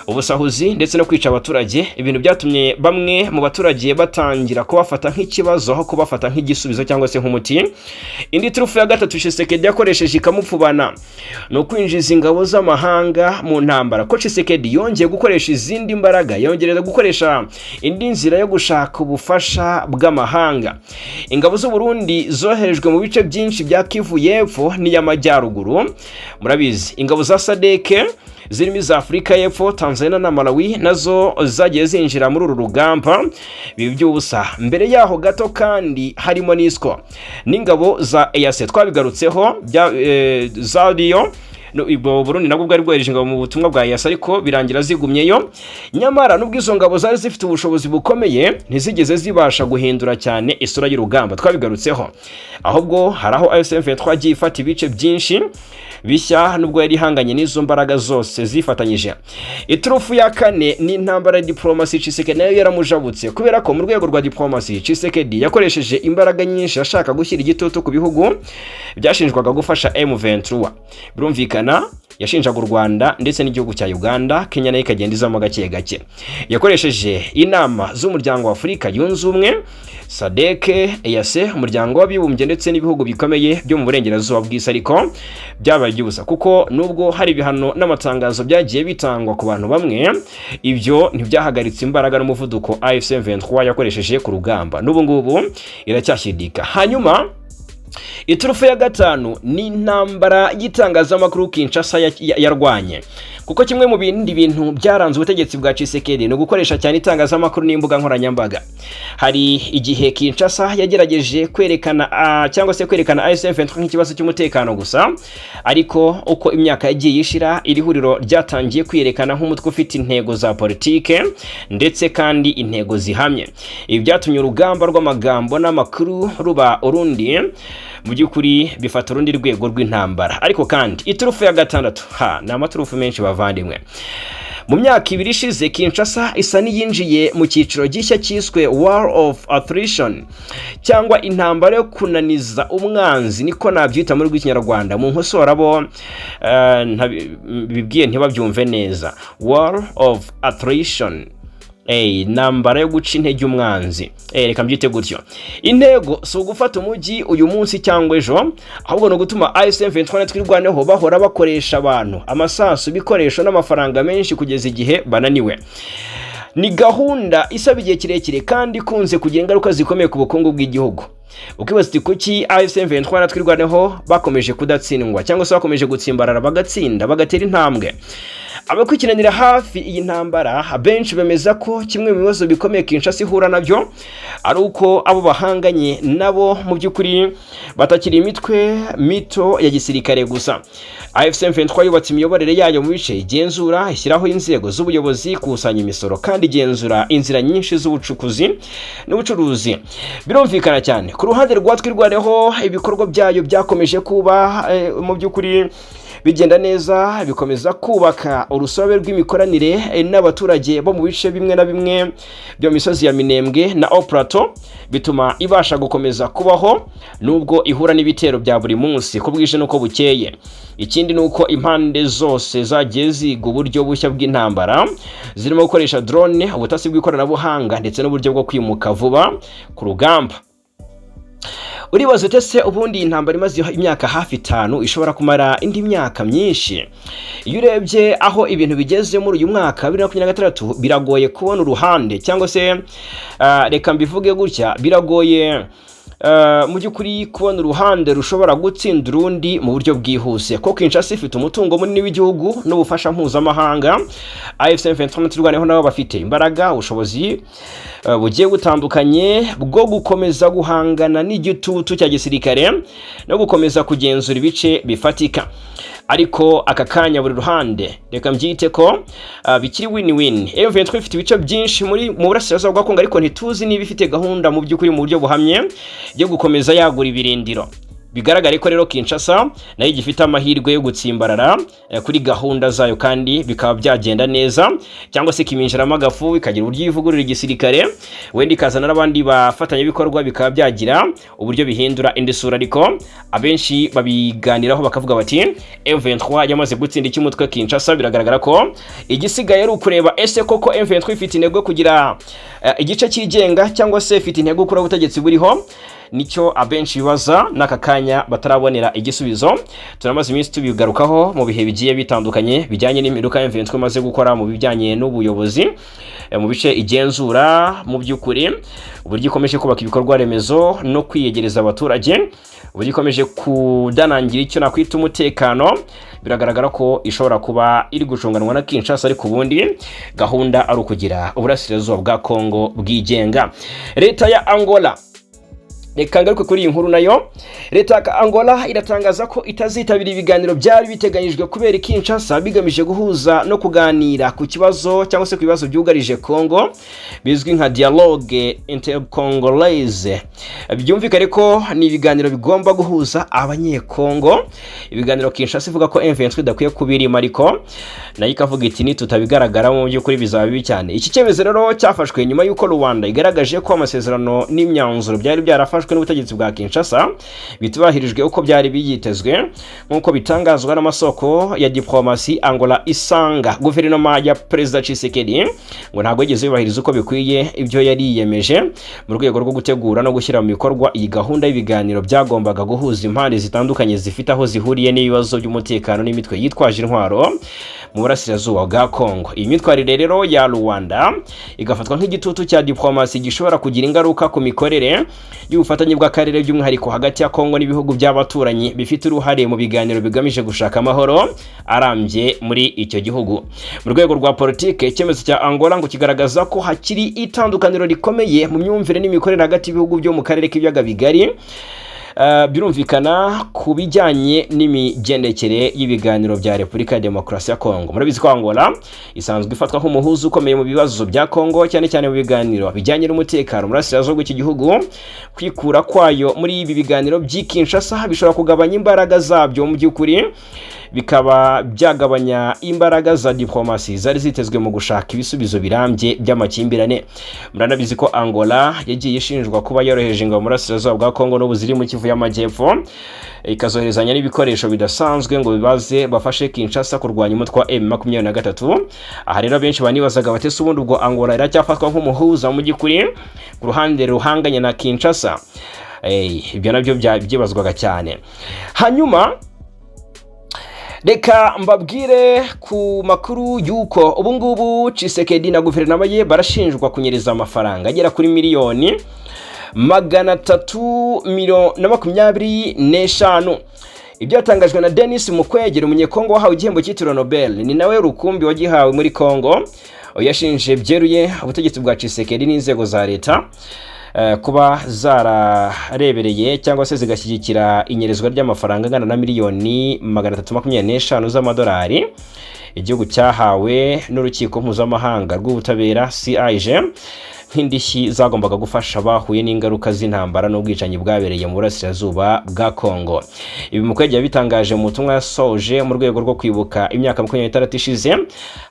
[SPEAKER 1] ubusahuzi ndetse no kwica abaturage, ibintu byatumye bamwe mu baturage batangira kubafata nk'ikibazo aho kubafata nk'igisubizo cyangwa se nk'umuti. Indi turufu ya gatatu Tshisekedi yakoresheje ikamupfubana ni ukwinjiza ingabo z'amahanga mu ntambara. Ko Tshisekedi yongeye gukoresha izindi mbaraga, yongereza gukoresha indi nzira yo gushaka ubufasha bw'amahanga. Ingabo z'u Burundi zoherejwe mu bice byinshi bya Kivu y'Epfo n'iy'Amajyaruguru, murabizi. Ingabo za SADC zirimo iza Afurika y'Epfo, Tanzania na Malawi nazo zagiye zinjira muri uru rugamba, biba by'ubusa. Mbere yaho gato kandi harimo MONUSCO n'ingabo za EAC, twabigarutseho, za Rio. No, ubwo Burundi nabwo bwari bwohereje ingabo mu butumwa bwa EAC, ariko birangira zigumyeyo. Nyamara nubwo izo ngabo zari zifite ubushobozi bukomeye, ntizigeze zibasha guhindura cyane isura y'urugamba, twabigarutseho. Ahubwo hari aho AFC M23 yagiye ifata ibice byinshi bishya nubwo yari ihanganye n'izo mbaraga zose zifatanyije. Iturufu ya kane ni intambara ya diplomasi. Tshisekedi nayo yaramujabutse, kubera ko mu rwego rwa diplomasi Tshisekedi yakoresheje imbaraga nyinshi ashaka gushyira igitutu ku bihugu byashinjwaga gufasha M23. Birumvikana, yashinjaga u Rwanda ndetse n'igihugu cya Uganda, Kenya nayo ikagenda izamo gake gake. Yakoresheje inama z'Umuryango wa Afurika Yunze Ubumwe, SADC, EAC, Umuryango w'Abibumbye ndetse n'ibihugu bikomeye byo mu burengerazuba bw'isi, ariko byabaye iby'ubusa, kuko nubwo hari ibihano n'amatangazo byagiye bitangwa ku bantu bamwe, ibyo ntibyahagaritse imbaraga n'umuvuduko AFC M23 yakoresheje ku rugamba. N'ubu ngubu iracyashyidika. Hanyuma iturufu ya gatanu ni intambara y'itangazamakuru Kinshasa yarwanye, kuko kimwe mu bindi bintu byaranze ubutegetsi bwa Tshisekedi ni ugukoresha cyane itangazamakuru n'imbuga nkoranyambaga. Hari igihe Kinshasa yagerageje kwerekana cyangwa se kwerekana AFC M23 nk'ikibazo cy'umutekano gusa, ariko uko imyaka yagiye ishira, iri huriro ryatangiye kwiyerekana nk'umutwe ufite intego za politike ndetse kandi intego zihamye. Ibi byatumye urugamba rw'amagambo n'amakuru ruba urundi, mu by'ukuri bifata urundi rwego rw'intambara. Ariko kandi iturufu ya gatandatu, ha, ni amaturufu menshi bavandimwe. Mu myaka 2 ishize, Kinshasa isa n'iyinjiye mu cyiciro gishya cyiswe War of Attrition, cyangwa intambara yo kunaniza umwanzi, niko nabyita muri rw'ikinyarwanda. Mu nkosora bo bibwiye ntibabyumve neza. War of Attrition, intambara yo guca intege umwanzi. Reka mbyite gutyo. Intego si ugufata umujyi uyu munsi cyangwa ejo, ahubwo ni ugutuma AFC M23 Twirwaneho bahora bakoresha abantu, amasasu, ibikoresho n'amafaranga menshi kugeza igihe bananiwe. Ni gahunda isaba igihe kirekire kandi ikunze kugira ingaruka zikomeye ku bukungu bw'igihugu. Ukibaza uti: "Kuki AFC M23 Twirwaneho bakomeje kudatsindwa, cyangwa se bakomeje gutsimbarara, bagatsinda, bagatera intambwe?" Abakurikiranira hafi iyi ntambara abenshi bemeza ko kimwe mu bibazo bikomeye Kinshasa ihura nabyo ari uko abo bahanganye nabo mu by'ukuri batakiri imitwe mito ya gisirikare gusa. AFC M23 yubatse imiyoborere yayo mu bice igenzura, ishyiraho inzego z'ubuyobozi, ikusanya imisoro kandi igenzura inzira nyinshi z'ubucukuzi n'ubucuruzi. Birumvikana cyane, ku ruhande rwa Twirwaneho ibikorwa byayo byakomeje kuba mu by'ukuri Bigenda neza, bikomeza kubaka urusobe rw'imikoranire n'abaturage bo mu bice bimwe na bimwe byo mu misozi ya Minembwe na Hauts Plateau, bituma ibasha gukomeza kubaho nubwo ihura n'ibitero bya buri munsi ko bwije n'uko bukeye. Ikindi ni uko impande zose zagiye ziga uburyo bushya bw'intambara, zirimo gukoresha drone, ubutasi bw'ikoranabuhanga ndetse n'uburyo bwo kwimuka vuba ku rugamba. Uribaza ute se ubundi iyi ntambara imaze imyaka hafi 5 ishobora kumara indi myaka myinshi? Iyo urebye aho ibintu bigeze muri uyu mwaka wa 2026, biragoye kubona uruhande cyangwa se reka mbivuge gutya, biragoye mu by'ukuri kubona uruhande rushobora gutsinda urundi mu buryo bwihuse, ko Kinshasa ifite umutungo munini w'igihugu n'ubufasha mpuzamahanga. AFC M23 Twirwaneho nabo bafite imbaraga, ubushobozi bugiye butandukanye bwo gukomeza guhangana n'igitutu cya gisirikare no gukomeza kugenzura ibice bifatika. Ariko aka kanya buri ruhande, reka mbyite ko bikiri win-win. M23 ifite ibice byinshi mu burasirazuba bwa Kongo, ariko ntituzi niba ifite gahunda mu by'ukuri mu buryo buhamye yo gukomeza yagura ibirindiro. Bigaragare ko rero Kinshasa nayo igifite amahirwe yo gutsimbarara kuri gahunda zayo kandi bikaba byagenda neza, cyangwa se ikiminjiramo agafu, ikagira uburyo ivugurura igisirikare, wenda ikazana n'abandi bafatanyabikorwa, bikaba byagira uburyo bihindura indi sura. Ariko abenshi babiganiraho bakavuga bati M23 yamaze gutsinda icy'umutwe Kinshasa. Biragaragara ko igisigaye ari ukureba ese koko M23 ifite intego yo kugira igice cyigenga cyangwa se ifite intego yo gukuraho ubutegetsi buriho. Nicyo abenshi bibaza n'aka kanya batarabonera igisubizo. Turamaze iminsi tubigarukaho mu bihe bigiye bitandukanye bijyanye n'impinduka M23 imaze gukora mu bijyanye n'ubuyobozi mu bice igenzura, mu by'ukuri uburyo ikomeje kubaka ibikorwa remezo no kwiyegereza abaturage, uburyo ikomeje kudanangira icyo nakwita umutekano. Biragaragara ko ishobora kuba iri gucunganwa na Kinshasa, ariko ubundi gahunda ari ukugira uburasirazuba bwa Kongo bwigenga. Leta ya Angola, reka ngaruke kuri iyi nkuru nayo. Leta ya Angola iratangaza ko itazitabira ibiganiro byari biteganyijwe kubera i Kinshasa bigamije guhuza no kuganira ku kibazo cyangwa se ku bibazo byugarije Congo, bizwi nka dialogue intercongolaise. Byumvikane ko ni ibiganiro bigomba guhuza Abanyekongo, ibiganiro Kinshasa ivuga ko M23 idakwiye kubirimo, ariko nayo ikavuga iti nitutabigaragaramo mu by'ukuri bizaba bibi cyane. Iki cyemezo rero cyafashwe nyuma y'uko Rwanda igaragaje ko amasezerano n'imyanzuro byari byarafashwe n'ubutegetsi bwa Kinshasa bitubahirijwe uko byari byitezwe, nk'uko bitangazwa n'amasoko ya diplomasi. Angola isanga guverinoma ya Perezida Tshisekedi ngo ntabwo yigeze yubahiriza uko bikwiye ibyo yari yiyemeje mu rwego rwo gutegura no gushyira mu bikorwa iyi gahunda y'ibiganiro byagombaga guhuza impande zitandukanye zifite aho zihuriye n'ibibazo by'umutekano n'imitwe yitwaje intwaro mu burasirazuba bwa Kongo. Iyi myitwarire rero ya Rwanda igafatwa nk'igitutu cya diplomasi gishobora kugira ingaruka ku mikorere y'ubufatanye bw'akarere, by'umwihariko hagati ya Kongo n'ibihugu by'abaturanyi bifite uruhare mu biganiro bigamije gushaka amahoro arambye muri icyo gihugu. Mu rwego rwa politike, icyemezo cya Angola ngo kigaragaza ko hakiri itandukaniro rikomeye mu myumvire n'imikorere hagati y'ibihugu byo mu karere k'Ibiyaga Bigari. Birumvikana ku bijyanye n'imigendekere y'ibiganiro bya Repubulika ya Demokarasi ya Kongo. Murabizi ko Angola isanzwe ifatwa nk'umuhuza ukomeye mu bibazo bya Kongo, cyane cyane mu biganiro bijyanye n'umutekano mu burasirazuba bw'iki gihugu. Kwikura kwayo muri ibi biganiro by'i Kinshasa bishobora kugabanya imbaraga zabyo, mu by'ukuri bikaba byagabanya imbaraga za diplomasi zari zitezwe mu gushaka ibisubizo birambye by'amakimbirane. Muranabizi ko Angola yagiye ishinjwa kuba yoroheje ingabo mu burasirazuba bwa Kongo n'ubu ziri mu Kivu y'Amajyepfo, ikazoherezanya n'ibikoresho bidasanzwe ngo bibaze bafashe Kinshasa kurwanya umutwe wa M23. Aha rero benshi banibazaga bati ese ubundi ubwo Angola iracyafatwa nk'umuhuza mu by'ukuri ku ruhande ruhanganye na Kinshasa? Ibyo nabyo byibazwaga cyane. Hanyuma reka mbabwire ku makuru y'uko ubu ngubu Tshisekedi na guverinoma ye barashinjwa kunyereza amafaranga agera kuri miliyoni 325. Ibyatangajwe na Denis Mukwege, Umunyekongo wahawe igihembo cyitiriwe Nobel, ni nawe rukumbi wagihawe muri Kongo. Yashinje byeruye ubutegetsi bwa Tshisekedi n'inzego za leta kuba zararebereye cyangwa se zigashyigikira inyerezwa ry'amafaranga angana na miliyoni 325 z'amadolari igihugu cyahawe n'Urukiko Mpuzamahanga rw'Ubutabera, CIG, nk'indishyi zagombaga gufasha abahuye n'ingaruka z'intambara n'ubwicanyi bwabereye mu burasirazuba bwa Kongo. Ibi Mukwege yabitangaje mu butumwa yasoje mu rwego rwo kwibuka imyaka 26 ishize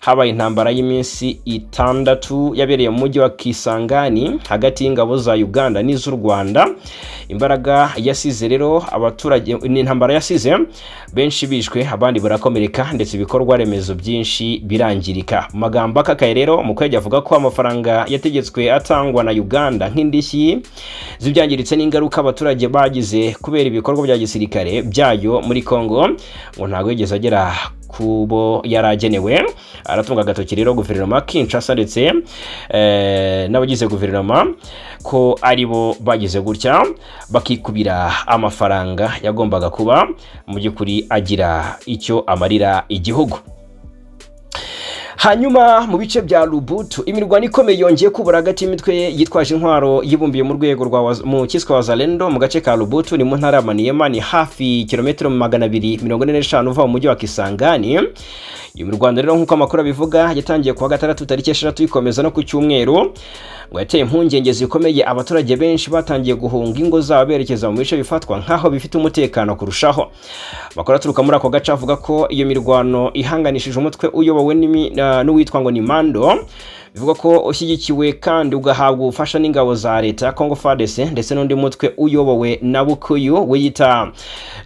[SPEAKER 1] habaye intambara y'iminsi 6 yabereye mu mujyi wa Kisangani hagati y'ingabo za Uganda n'iz'u Rwanda. Imbaraga yasize rero abaturage, ni intambara yasize benshi bishwe, abandi barakomereka, ndetse ibikorwa remezo byinshi birangirika. Mu magambo akakaye rero, Mukwege avuga ko amafaranga yategetswe atangwa na Uganda nk'indishyi z'ibyangiritse n'ingaruka abaturage bagize kubera ibikorwa bya gisirikare byayo muri Congo ngo ntabwo yigeze agera ku bo yari agenewe. Aratunga agatoki rero guverinoma Kinshasa ndetse n'abagize guverinoma ko ari bo bagize gutya bakikubira amafaranga yagombaga kuba mu by'ukuri agira icyo amarira igihugu. Hanyuma mu bice bya Lubutu, imirwano ikomeye yongeye kubura hagati y'imitwe yitwaje intwaro yibumbiye mu rwego rwa mu kiswe Wazalendo mu gace ka Lubutu, ni mu ntara ya Maniema, ni hafi kilometero 245 uva mu mujyi wa Kisangani. Iyo mirwano rero, nk'uko amakuru abivuga, yatangiye kuwa gatandatu tariki 6, ikomeza no ku cyumweru, ngo yateye impungenge zikomeye abaturage benshi batangiye guhunga ingo zabo berekeza mu bice bifatwa nk'aho bifite umutekano kurushaho. Amakuru aturuka muri ako gace avuga ko iyo mirwano ihanganishije umutwe uyobowe n'uwitwa ngo ni Mando, bivuga ko ushyigikiwe kandi ugahabwa ubufasha n'ingabo za leta ya Congo FARDC, ndetse n'undi mutwe uyobowe na Bukuyu wiyita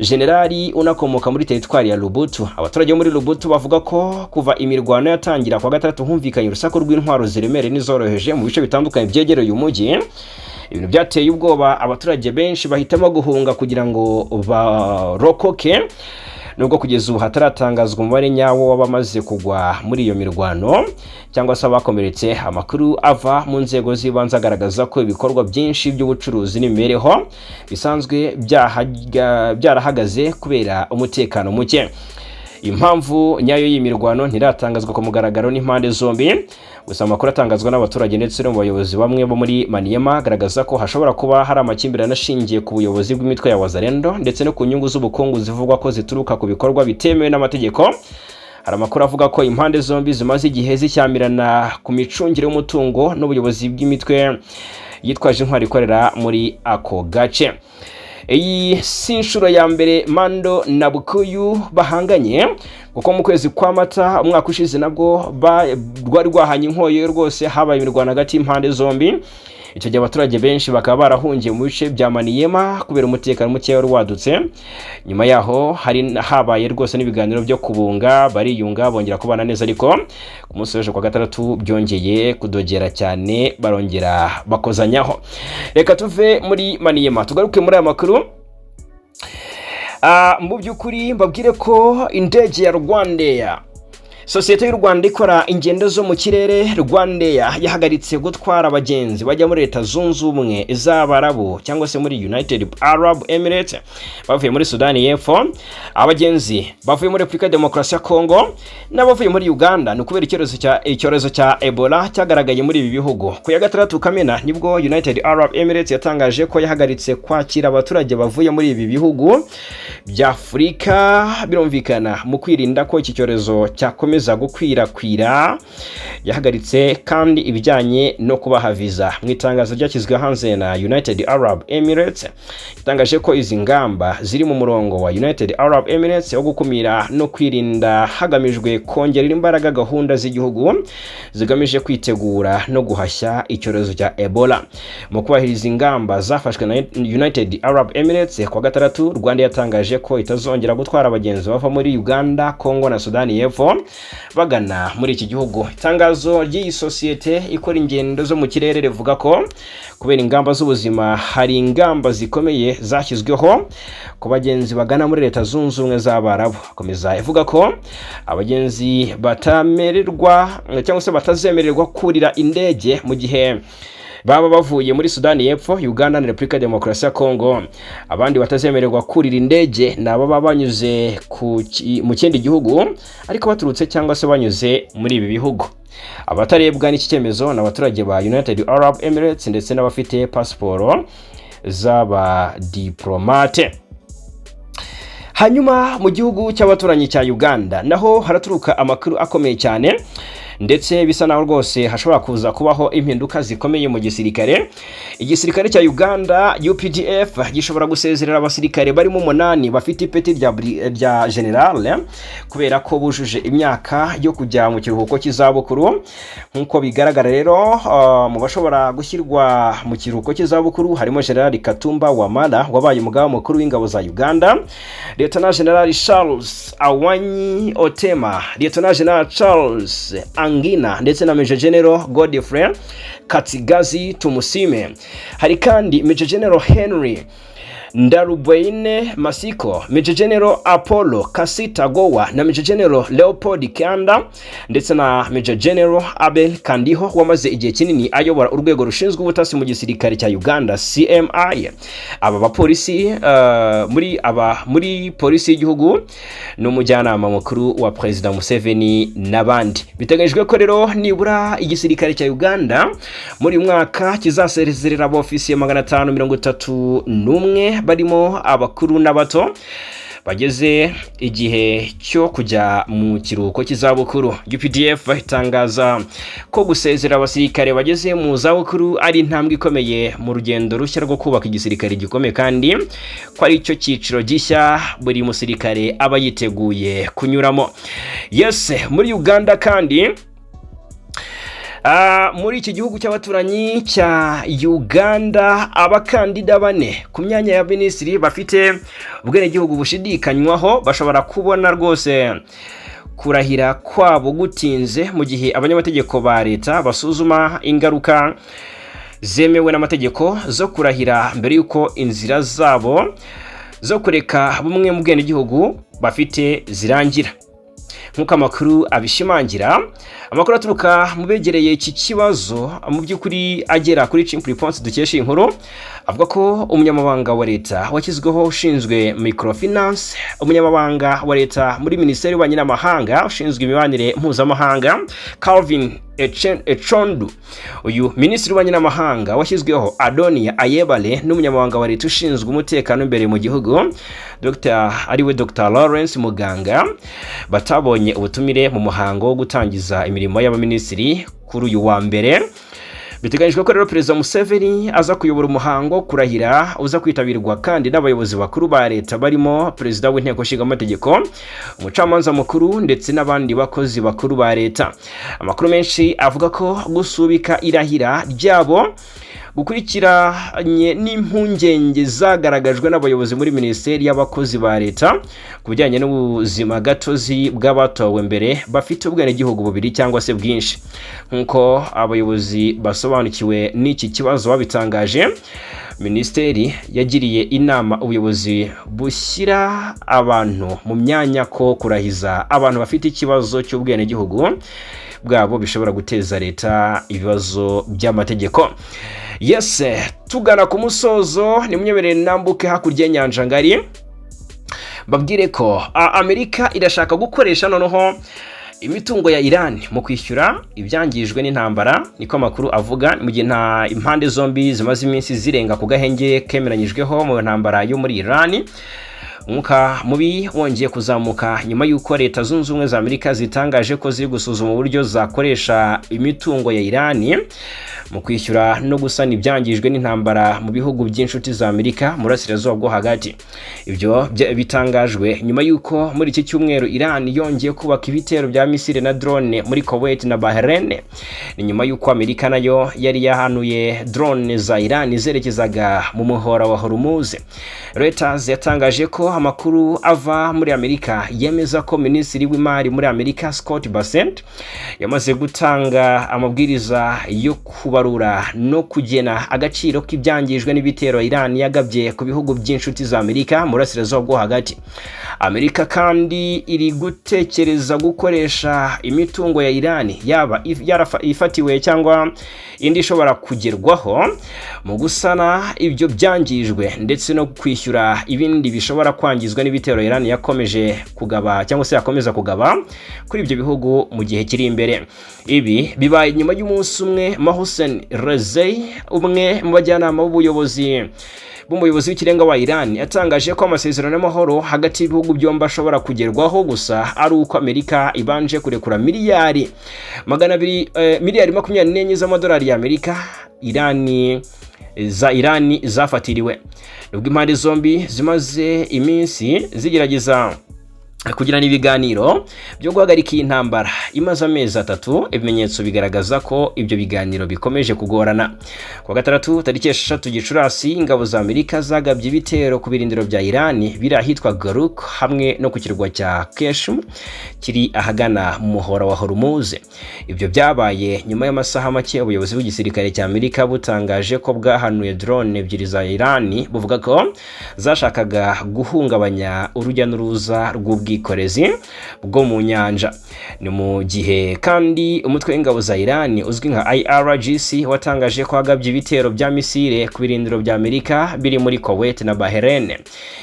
[SPEAKER 1] generali unakomoka muri teritwari ya Lubutu. Abaturage bo muri Lubutu bavuga ko kuva imirwano yatangira kwa gatandatu humvikanye urusaku rw'intwaro ziremereye n'izoroheje mu bice bitandukanye byegereye umujyi, ibintu byateye ubwoba abaturage benshi bahitamo guhunga kugira ngo barokoke. Nubwo kugeza ubu hataratangazwa umubare nyawo w'abamaze kugwa muri iyo mirwano cyangwa se abakomeretse, amakuru ava mu nzego z'ibanze agaragaza ko ibikorwa byinshi by'ubucuruzi n'imibereho bisanzwe byarahagaze kubera umutekano muke. Impamvu nyayo y'iyi mirwano ntiratangazwa ku mugaragaro n'impande zombi, gusa amakuru atangazwa n'abaturage ndetse no mu bayobozi bamwe bo muri Maniema agaragaza ko hashobora kuba hari amakimbirane ashingiye ku buyobozi bw'imitwe ya Wazalendo ndetse no ku nyungu z'ubukungu zivugwa ko zituruka ku bikorwa bitemewe n'amategeko. Hari amakuru avuga ko impande zombi zimaze igihe zishyamirana ku micungire y'umutungo n'ubuyobozi bw'imitwe yitwaje intwaro ikorera muri ako gace. Iyi si inshuro ya mbere Mando na Bukuyu bahanganye, kuko mu kwezi kwa Mata umwaka ushize nabwo rwari rwahanye inkoyo rwose, habaye imirwano hagati y'impande zombi. Icyo gihe abaturage benshi bakaba barahungiye mu bice bya Maniema kubera umutekano mukeya wari wadutse. Nyuma yaho hari habaye rwose n'ibiganiro byo kubunga, bariyunga, bongera kubana neza, ariko ku munsi w'ejo kwa gatandatu byongeye kudogera cyane, barongera bakozanyaho. Reka tuve muri Maniema tugaruke muri aya makuru. Mu by'ukuri mbabwire ko indege ya Rwandair, sosiyete y'u Rwanda ikora ingendo zo mu kirere Rwandair, yahagaritse gutwara abagenzi bajya muri Leta Zunze Ubumwe z'Abarabu cyangwa se muri United Arab Emirates bavuye muri Sudani y'Epfo, abagenzi bavuye muri Repubulika ya Demokarasi ya Kongo n'abavuye muri Uganda. Ni ukubera icyorezo cya Ebola cyagaragaye muri ibi bihugu. Ku ya gatandatu Kamena nibwo United Arab Emirates yatangaje ko yahagaritse kwakira abaturage bavuye muri ibi bihugu bya Afurika, birumvikana mu kwirinda ko iki cyorezo cyakomeza gukwirakwira. Yahagaritse kandi ibijyanye no kubaha viza. Mu itangazo ryashyizwe hanze na United Arab Emirates, yatangaje ko izi ngamba ziri mu murongo wa United Arab Emirates wo gukumira no kwirinda, hagamijwe kongerera imbaraga gahunda z'igihugu zigamije kwitegura no guhashya icyorezo cya Ebola. Mu kubahiriza ingamba zafashwe na United Arab Emirates, kuwa gatandatu Rwanda yatangaje ko itazongera gutwara abagenzi bava muri Uganda, Congo na Sudani y'Epfo bagana muri iki gihugu. Itangazo ry'iyi sosiyete ikora ingendo zo mu kirere rivuga ko kubera ingamba z'ubuzima hari ingamba zikomeye zashyizweho ku bagenzi bagana muri Leta Zunze Ubumwe z'Abarabu. Akomeza ivuga ko abagenzi batamererwa cyangwa se batazemererwa kurira indege mu gihe baba bavuye muri Sudani y'Epfo, Uganda na Repubulika ya Demokarasi ya Kongo. Abandi batazemererwa kurira indege ni ababa banyuze mu kindi gihugu ariko baturutse cyangwa se banyuze muri ibi bihugu. Abatarebwa n'iki cyemezo ni abaturage ba United Arab Emirates ndetse n'abafite pasiporo z'abadiplomate. Hanyuma mu gihugu cy'abaturanyi cya Uganda naho haraturuka amakuru akomeye cyane. Ndetse bisa naho rwose hashobora kuza kubaho impinduka zikomeye mu gisirikare. Igisirikare cya Uganda UPDF gishobora gusezerera abasirikare barimo umunani bafite ipeti rya general, kubera ko bujuje imyaka yo kujya mu kiruhuko cy'izabukuru. Nk'uko bigaragara rero, mu bashobora gushyirwa mu kiruhuko cy'izabukuru harimo General Katumba Wamala wabaye umugaba mukuru w'ingabo za Uganda, Lieutenant General Charles Awanyi Otema, Lieutenant General Charles Angina ndetse na Major General Godfrey Katsigazi Tumusime. Hari kandi Major General Henry Ndarubweine Masiko, Major General Apollo Kasita Gowa na Major General Leopold Kanda, ndetse na Major General Abel Kandiho wamaze igihe kinini ayobora urwego rushinzwe ubutasi mu gisirikare cya Uganda, CMI. Aba bapolisi muri aba muri polisi y'igihugu n'umujyanama mukuru wa Perezida Museveni n'abandi. Biteganyijwe ko rero nibura igisirikare cya Uganda muri uyu mwaka kizasezerera abofisiye 531, barimo abakuru n'abato, bageze igihe cyo kujya mu kiruhuko cy'izabukuru. UPDF itangaza ko gusezera abasirikare bageze mu zabukuru ari intambwe ikomeye mu rugendo rushya rwo kubaka igisirikare gikomeye, kandi ko ari cyo cyiciro gishya buri musirikare aba yiteguye kunyuramo. Yes, muri Uganda kandi, muri iki gihugu cy'abaturanyi cya Uganda, abakandida bane ku myanya ya minisitiri bafite ubwenegihugu bushidikanywaho bashobora kubona rwose kurahira kwabo gutinze, mu gihe abanyamategeko ba leta basuzuma ingaruka zemewe n'amategeko zo kurahira mbere y'uko inzira zabo zo kureka bumwe mu bwenegihugu bafite zirangira. Nk'uko amakuru abishimangira, amakuru aturuka mu begereye iki kibazo, mu by'ukuri agera kuri Chimp Reports dukesha iyi nkuru, avuga ko umunyamabanga wa leta washyizweho ushinzwe microfinance, umunyamabanga wa leta muri Minisiteri y'Ububanyi n'Amahanga ushinzwe imibanire mpuzamahanga Calvin Echodu, uyu minisitiri w'ububanyi n'amahanga washyizweho Adonia Ayebare, n'umunyamabanga wa leta ushinzwe umutekano imbere mu gihugu Dr ariwe Dr Lawrence Muganga, batabonye ubutumire mu muhango wo gutangiza imirimo y'abaminisitiri kuri uyu wa mbere. Biteganyijwe ko rero Perezida Museveni aza kuyobora umuhango wo kurahira, uza kwitabirwa kandi n'abayobozi bakuru ba leta barimo perezida w'Inteko Nshingamategeko, umucamanza mukuru ndetse n'abandi bakozi bakuru ba leta. Amakuru menshi avuga ko gusubika irahira ryabo gukurikiranye n'impungenge zagaragajwe n'abayobozi muri Minisiteri y'Abakozi ba Leta ku bijyanye n'ubuzima gatozi bw'abatowe mbere bafite ubwenegihugu bubiri cyangwa se bwinshi. Nk'uko abayobozi basobanukiwe n'iki kibazo babitangaje, minisiteri yagiriye inama ubuyobozi bushyira abantu mu myanya ko kurahiza abantu bafite ikibazo cy'ubwenegihugu bwabo bishobora guteza leta ibibazo by'amategeko. Yes, tugana ku musozo, nimwemerere nambuke hakurya y'inyanja ngari, babwire ko Amerika irashaka gukoresha noneho imitungo ya Iran mu kwishyura ibyangijwe n'intambara, niko amakuru avuga, mu gihe nta impande zombi zimaze iminsi zirenga ku gahenge kemeranyijweho mu ntambara yo muri Iran. Umwuka mubi wongeye kuzamuka nyuma y'uko Leta Zunze Ubumwe za Amerika zitangaje ko ziri gusuzuma uburyo zakoresha imitungo ya Iran mu kwishyura no gusana ibyangijwe n'intambara mu bihugu by'inshuti za Amerika mu Burasirazuba bwo Hagati. Ibyo bitangajwe nyuma y'uko muri iki cyumweru Iran yongeye kubaka ibitero bya misile na drone muri Kuwait na Bahrain. Ni nyuma y'uko Amerika nayo yari yahanuye drone za Iran zerekezaga mu muhora wa Hormuz. Reuters yatangaje ko amakuru ava muri Amerika yemeza ko minisitiri w'imari muri Amerika Scott Bessent yamaze gutanga amabwiriza yo kubarura no kugena agaciro k'ibyangijwe n'ibitero Iran yagabye ku bihugu by'inshuti za Amerika mu Burasirazuba bwo Hagati. Amerika kandi iri gutekereza gukoresha imitungo ya Iran, yaba ifatiwe cyangwa indi ishobora kugerwaho, mu gusana ibyo byangijwe ndetse no kwishyura ibindi bishobora kwangirika. kwangizwa n'ibitero Iran yakomeje kugaba cyangwa se yakomeza kugaba kuri ibyo bihugu mu gihe kiri imbere. Ibi bibaye nyuma y'umunsi umwe Mohsen Rezai, umwe mu bajyanama b'umuyobozi w'ikirenga wa Iran, yatangaje ko amasezerano y'amahoro hagati y'ibihugu byombi ashobora kugerwaho gusa ari uko Amerika ibanje kurekura miliyari 200, miliyari 24 z'amadolari y'Amerika Irani za Irani zafatiriwe. Nubwo impande zombi zimaze iminsi zigerageza kugirana ibiganiro byo guhagarika iyi ntambara imaze amezi 3, ibimenyetso bigaragaza ko ibyo biganiro bikomeje kugorana. Ku wa gatandatu tariki 6 Gicurasi, ingabo za Amerika zagabye ibitero ku birindiro bya Irani biri ahitwa Garuk hamwe no ku kirwa cya Keshm kiri ahagana mu muhora wa Hormuz. Ibyo byabaye nyuma y'amasaha make ubuyobozi bw'igisirikare cya Amerika butangaje ko bwahanuye drone ebyiri za Irani, buvuga ko zashakaga guhungabanya urujya n'uruza rw'ubwikorezi bwo mu nyanja. Ni mu gihe kandi umutwe w'ingabo za Iran uzwi nka IRGC watangaje ko wagabye ibitero bya misile ku birindiro bya Amerika biri muri Kuwait na Bahrain.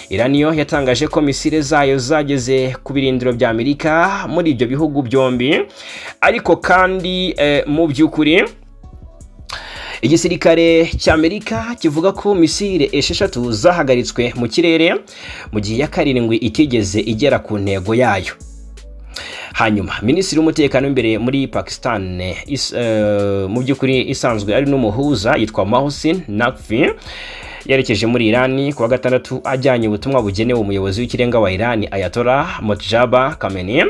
[SPEAKER 1] Iran yo yatangaje ko misile zayo zageze ku birindiro bya Amerika muri ibyo bihugu byombi, ariko kandi mu by'ukuri igisirikare cy'Amerika kivuga ko misile 6 zahagaritswe mu kirere, mu gihe iya karindwi itigeze igera ku ntego yayo. Hanyuma minisitiri w'umutekano w'imbere muri Pakistan, mu by'ukuri isanzwe ari n'umuhuza, yitwa Mohsin Naqvi, yerekeje muri Iran ku wa gatandatu ajyanye ubutumwa bugenewe umuyobozi w'ikirenga wa Iran, Ayatollah Mojtaba Khamenei,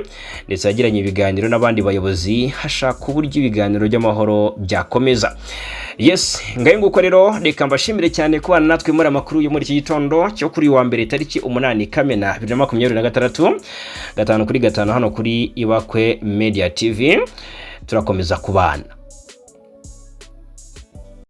[SPEAKER 1] ndetse yagiranye ibiganiro n'abandi bayobozi hashaka uburyo ibiganiro by'amahoro byakomeza. Yes, ngayo nguko rero, reka mbashimire cyane kubana natwe muri amakuru yo muri iki gitondo cyo kuri wa mbere tariki 8 Kamena 2026, 5 kuri 5 hano kuri Ibakwe Media TV. Turakomeza kubana.